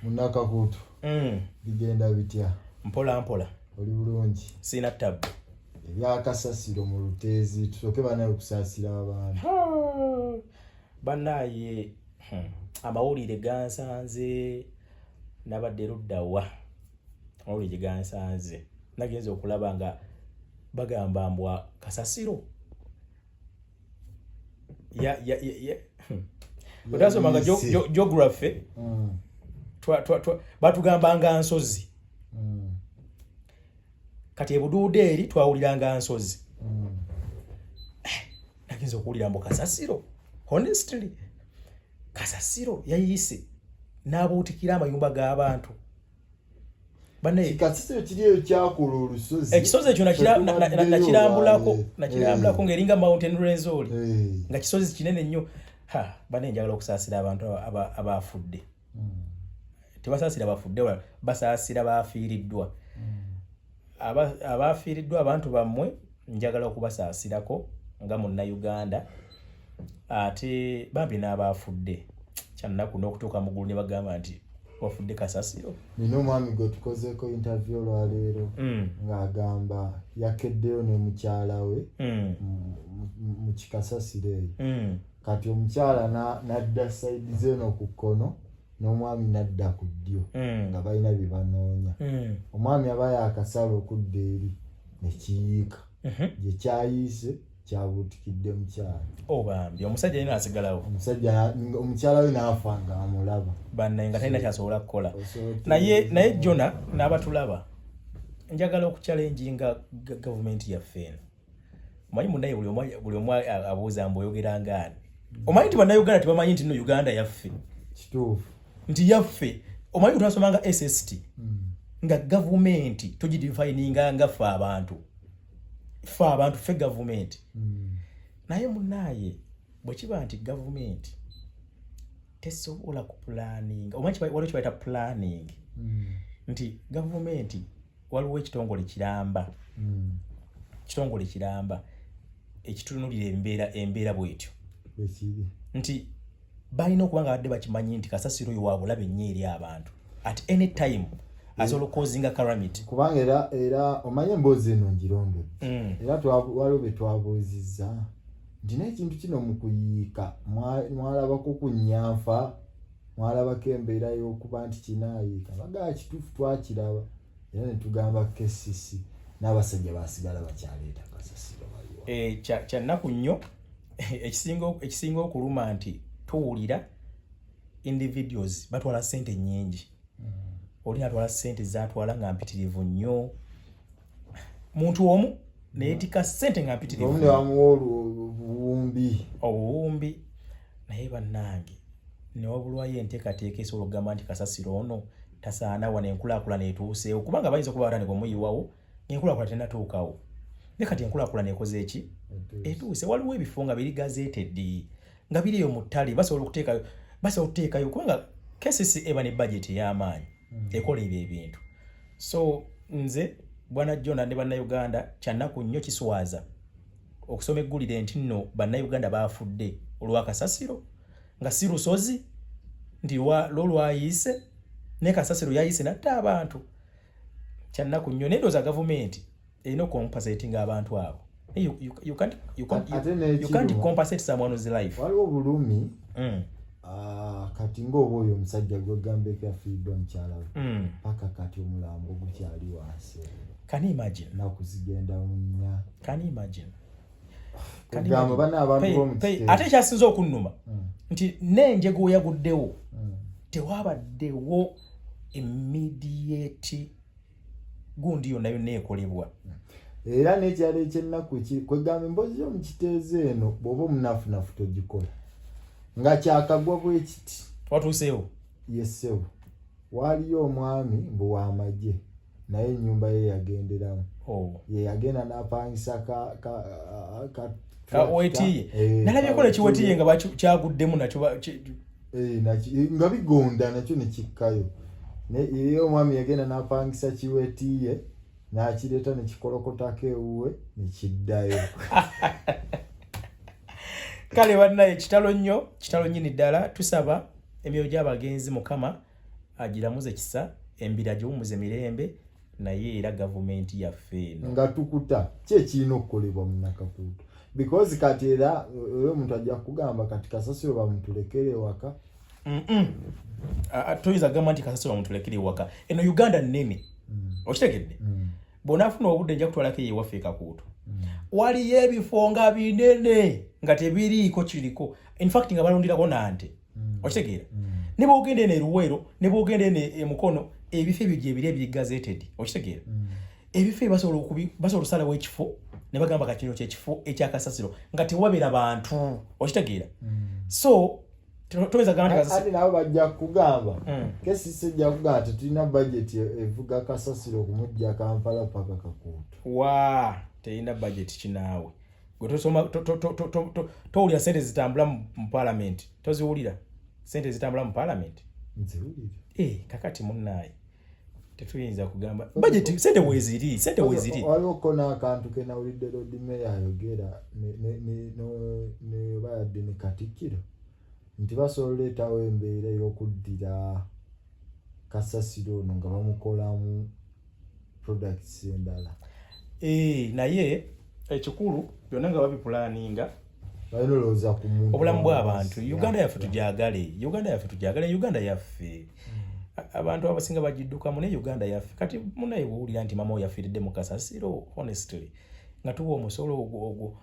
Munnakakuutu, bigenda bitya? Mpola mpola. Oli bulungi? Sina tabu. Ebyakasasiro mu Luteezi, tusooke banaye okusaasira abantu. Bannaaye, amawulire gansanze nabadde luddawa? Amawulire gye gansanze, nagenza okulaba nga bagamba mbwa kasasiro ya. Otasomanga geography? Batugambanga nsozi. Kati ebuduuda eri twawuliranga nsozi. Nagenza okuwulira mbu kasasiro, honestly, kasasiro yayiise n'abuutikira amayumba g'abantu bannaye. Kikasasiro kiri eyo kyakola olusozi. Ekisozi ekyo nakirambulako. Olwaleero. Nakirambulako ng'eringa Mountain Rwenzori, nga kisozi kinene nnyo. Ha, bannaye, njagala okusaasira abantu abafudde. Tebasaasira bafudde wala, basaasira bafiiriddwa. Abafiiriddwa abantu bammwe, njagala okubasaasirako nga Munnayuganda. Ate bambi n'abaafudde, kyannaku n'okutuuka mu ggulu ne bagamba nti wafudde kasasiro. Nina omwami gwe tukozeeko interview olwaleero, ng'agamba yakeddeyo ne mukyala we mu kikasasiro eyo. Kati omukyala n'adda side zeeno ku kkono, n'omwami n'adda ku ddyo, nga balina bye banoonya. Omwami aba yakasala okudda eri, nekiyiika. Gye kyayiise, kyabuutikidde mukyala. Oh, bambi, omusajja yina asigalawo. Omusajja, omukyala we n'afa ng'amulaba. Bannaye, nga talina kyasobola kukola. Naye jona n'abatulaba, njagala okuchallenginga gavumenti yaffe eno. Omanyi munnaye, buli omu abuuza mbu oyogera ngaani. Omanyi nti Bannayuganda tebamanyi nti nno Uganda yaffe? Kituufu. Nti yaffe. Omanyi twasomanga SST, nga gavumenti tugidefininga nga ffe abantu, ffe abantu ffe gavumenti. Naye munaaye, bwe kiba nti gavumenti tesobola kuplanninga, omanyi waliwo kibayita planning, nti gavumenti waliwo ekitongole kiramba, kitongole kiramba ekitunulira embeera bwetyo, Ekiri nti balina okuba nga badde bakimanyi nti kasasiro oyo wabulabe nnyo eri abantu, at any time asobola okucausinga calamity. Kubanga era omanye emboozi eno ngirondodde. Era waliwo be twabuuzizza nti n'ekintu kino mu kuyiika mwalabako ku nnyanfa, mwalabako embeera y'okuba nti kinaayiika? Bagaa kituufu, twakiraba, era ne tugamba KCC n'abasajja basigala bakyaleeta kasasiro bayiwa. Eh, kyannaku nnyo. Ekisinga okuluma nti tuwulira individuals batwala sente nnyingi. Oli natwala sente zatwala nga mpitirivu nnyo, muntu omu neyetika sente nga mpitirivu. Omu ne bamuwa obuwumbi. Obuwumbi. Naye bannange, newabulwayo enteekateeka esobola okugamba nti kasasiro ono tasaana wano, enkulaakulana etuuseewo, kubanga bayinza okuba batandika omuyiwawo ng'enkulaakulana tenatuukawo. Ne kati enkulaakulana ekoze eki? Etuuse. Waliwo ebifo nga biri gazetted, nga biri eyo mu ttale, basobola okuteekayo, kubanga KCC eba ne budget ey'amaanyi ekola ebyo ebintu. So nze, bwana Jona ne Bannayuganda, kyannaku nnyo, kiswaza okusoma eggulire nti nno Bannayuganda baafudde olwakasasiro, nga si lusozi nti lwo lwayiise, ne kasasiro yayiise natta abantu. Kyannaku nnyo. Naye ndowooza gavumenti erina okucompensatinga abantu abo. Ate You can't n'ekiruma, compensate someone's life. Waliwo obulumi. Kati ng'oba oyo omusajja gwegambeko yafiiriddwa mukyala we, paka kati omulambo gukyali wansi. Can you imagine? Ennaku zigenda mu 4. Can you imagine? Kugamba bana abantu b'omu Ate ekyasinze okunnuma nti n'enjego yaguddewo, tewabaddewo immediate gundi yonna yonna ekolebwa. Era n'ekyalo ekyennaku ekiri kwegamba emboozi y'omukiteezi eno, bw'oba omunafunafu togikola nga kyakagwa bwe kiti. Watuuseewo? Yessebo, waaliyo omwami mbu w'amagye, naye ennyumba ye yagenderamu. Oh. Ye yagenda n'apangisa ka Kawetiye. Eh, nalabyeko nekiwetiye nga kyaguddemu nakyo Eh, nga bigonda nakyo nekikkayo. Ye omwami yagenda n'apangisa kiwetiye, n'akireeta nekikolokotako ewuwe nekiddayo. Kale bannaye, kitalo nnyo, kitalo nnyini ddala. Tusaba emyoyo gy'abagenzi Mukama. Agiramuze kisa, embira agiwummuze mirembe. Naye era gavumenti yaffe eno Nga tukuta ki ekirina okukolebwa Munnakakuuto? Because kati era oyo omuntu ajja kugamba kati kasasiro bamutulekere ewaka. Ah, toyinza kugamba nti kasasiro bamutulekere ewaka. Eno Uganda nnene, okitegedde? Bw'onaafuna obudde, nja kutwalako eyo ewaffe e Kakuuto. Waliyo ebifo nga binene nga tebiriiko kiriko, infact nga balundirako nante, okitegeera? Ne bwogenda eno eruweero, ne bwogenda eno emukono, ebifo ebyo gyebiri ebiri gazetted, okitegeera? Ebifo ebyo basobola okusalawo ekifo ne bagamba ka kino kyekifo ekyakasasiro nga tewabeera bantu, okitegeera? So toyinza kugamba nti kasasiro Ate nabo bajja kugamba, KCC ejja kugamba tetulina budget evuga kasasiro okumujja Kampala paka Kakuuto. Wa terina budget kinaawe gwe tosoma towulira sente zitambula mu parliament? Toziwulira sente zitambula mu parliament? Nziwulira. Eh, kakati munnaaye tetuyinza kugamba budget. Sente weeziri, sente weeziri. Waliwo ko n'akantu ke nawulidde Lord Mayor ayogera ne bayadde ne Katikkiro nti basobola oleetawo embeera ey'okuddira kasasiro ono nga bamukolamu products endala. Eh, naye ekikulu byonna nga babipulaninga Balina olowooza ku muntu obulamu bw'abantu. Wansi. Uganda yaffe tugyagale, Uganda yaffe tugyagale, Uganda yaffe. Abantu abasinga bagiddukamu, naye Uganda yaffe. Kati munaye bwowulira nti mama oyo yafiiridde mu kasasiro, honestly, nga tuwa omusolo ogwo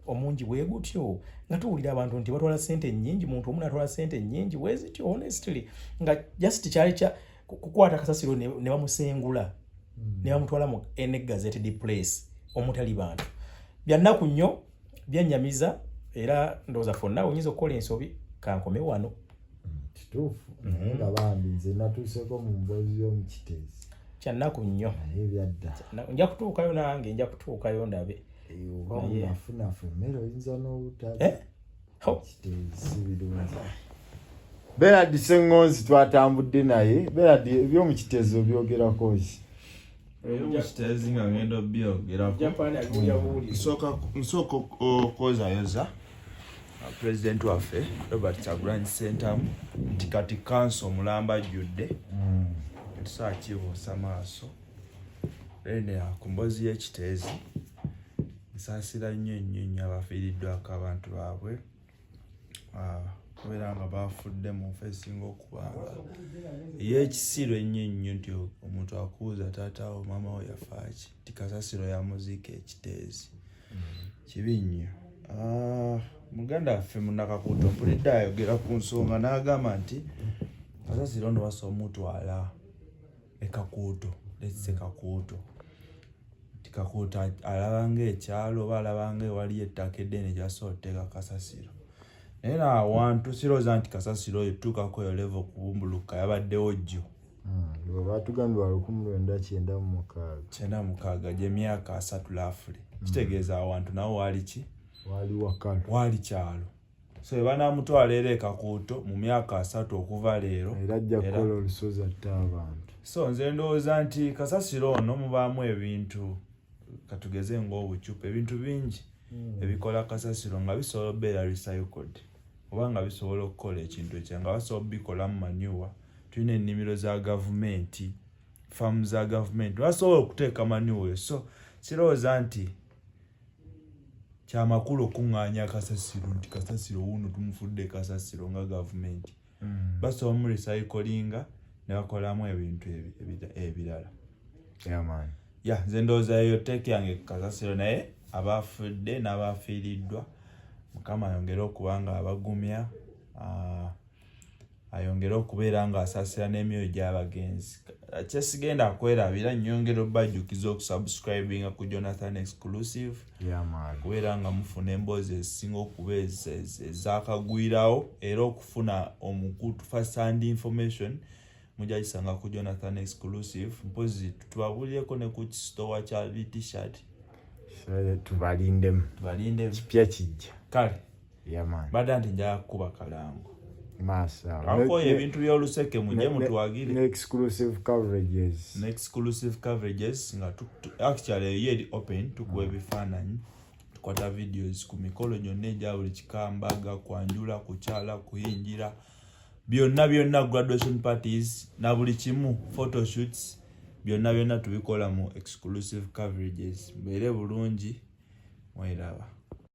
omungi bwe gutyo, nga tuwulira abantu nti batwala sente nnyingi, muntu omu natwala sente nnyingi bwe zityo, honestly, nga just kyali kya kukwata kasasiro ne bamusengula ne bamutwala mu any gazetted place omutali bantu. Byannaku nnyo, byannyamiza. Era ndowooza fonna oyinza okukola ensobi. Kankome wano. Kituufu, naye nga bambi nze natuuseko mu mboozi y'omukiteezi. Kyannaku nnyo. Naye byadda. Nja kutuukayo nange, nja kutuukayo ndabe. Oba munafunafu emmere oyinza n'obutali. Eh? Ho. Kiteezi si birungi. Bernard Ssengonzi twatambudde naye. Bernard, ebyomukiteezi obyogerako ki? Ebyomukiteezi nga ngenda obyogerako, Japan abiwulira. Nsooka okwozayoza pulezidenti waffe Robert Kyagulanyi Ssentamu nti kati kanso omulamba ajjudde, tetusobola kibuusa maaso. Then ku mboozi y'ekiteezi, nsaasira nnyo nnyo nnyo abafiiriddwako abantu baabwe, kubeera nga bafudde mu nfa esinga okuba nga ey'ekisiru ennyo ennyo, nti omuntu akubuuza taata wo, maama wo yafaaki, nti kasasiro yamuziika ekiteezi. Kibi nnyo. Muganda waffe Munnakakuuto mpulidde ayogera ku nsonga n'agamba nti kasasiro ono basobola omutwala ekakuuto, let's Kakuuto, nti Kakuuto alabanga ekyalo oba alabanga ewaliyo ettaka eddene gyasobola oteeka kasasiro. Naye naawantu sirowooza nti kasasiro oyo tuukako eyo level kubumbuluka yabaddewo jjo. Batugambye wa 1996. 96, gyemyaka 30 lafule. Kitegeeza awantu nawo waali ki? Waali wakalu. Waali kyalo. So ebanamutwala era ekakuuto mu myaka 30 okuva leero, era ajja kukola olusozi atte abantu. So nze ndowooza nti kasasiro ono mubaamu ebintu, katugeze ng'obucupa, ebintu bingi ebikola kasasiro nga bisobola okubeera recycled oba nga bisobola okukola ekintu ekya nga basobola obikolamu manure. Tulina ennimiro za gavumenti, faamu za gavumenti, basobola okuteeka manure. So sirowooza nti kyamakulu okuŋŋaanya kasasiro nti kasasiro wuno tumufudde kasasiro nga gavumenti. Basobola mu recyclinga ne bakolamu ebintu ebirala. Yeah, ya, nze ndowooza eyo take yange kasasiro. Naye abafudde n'abafiiriddwa, Mukama ayongere okuba nga abagumya, ayongere okubeera ng'asaasira n'emyoyo gy'abagenzi. Kyesigenda kwerabira, nyongera obajjukiza okusubscribinga ku Jonathan Exclusive, kubeera nga mufuna emboozi ezisinga okuba ezakagwirawo era okufuna omukutu first hand information mujja kisanga ku Jonathan Exclusive. Mpozi tubabulireko ne ku kisitowa kya t-shirt. Tubalindemu. Tubalindemu. Kipya kijja. Kale. Yeah, man. Badde nti njala kukuba kalango. Maaso. Akoye ebintu by'oluseke, mujje mutuwagire. Ne exclusive coverages. Ne exclusive coverages nga actually eyo eri open, tukuwa ebifaananyi, tukwata videos ku mikolo gyonna egya buli kika, mbaga, kwanjula, kukyala, kuyingira. Byonna byonna, graduation parties na buli kimu, photoshoots, byonna byonna tubikola mu Exclusive Coverages. Mbeere bulungi, mweraba.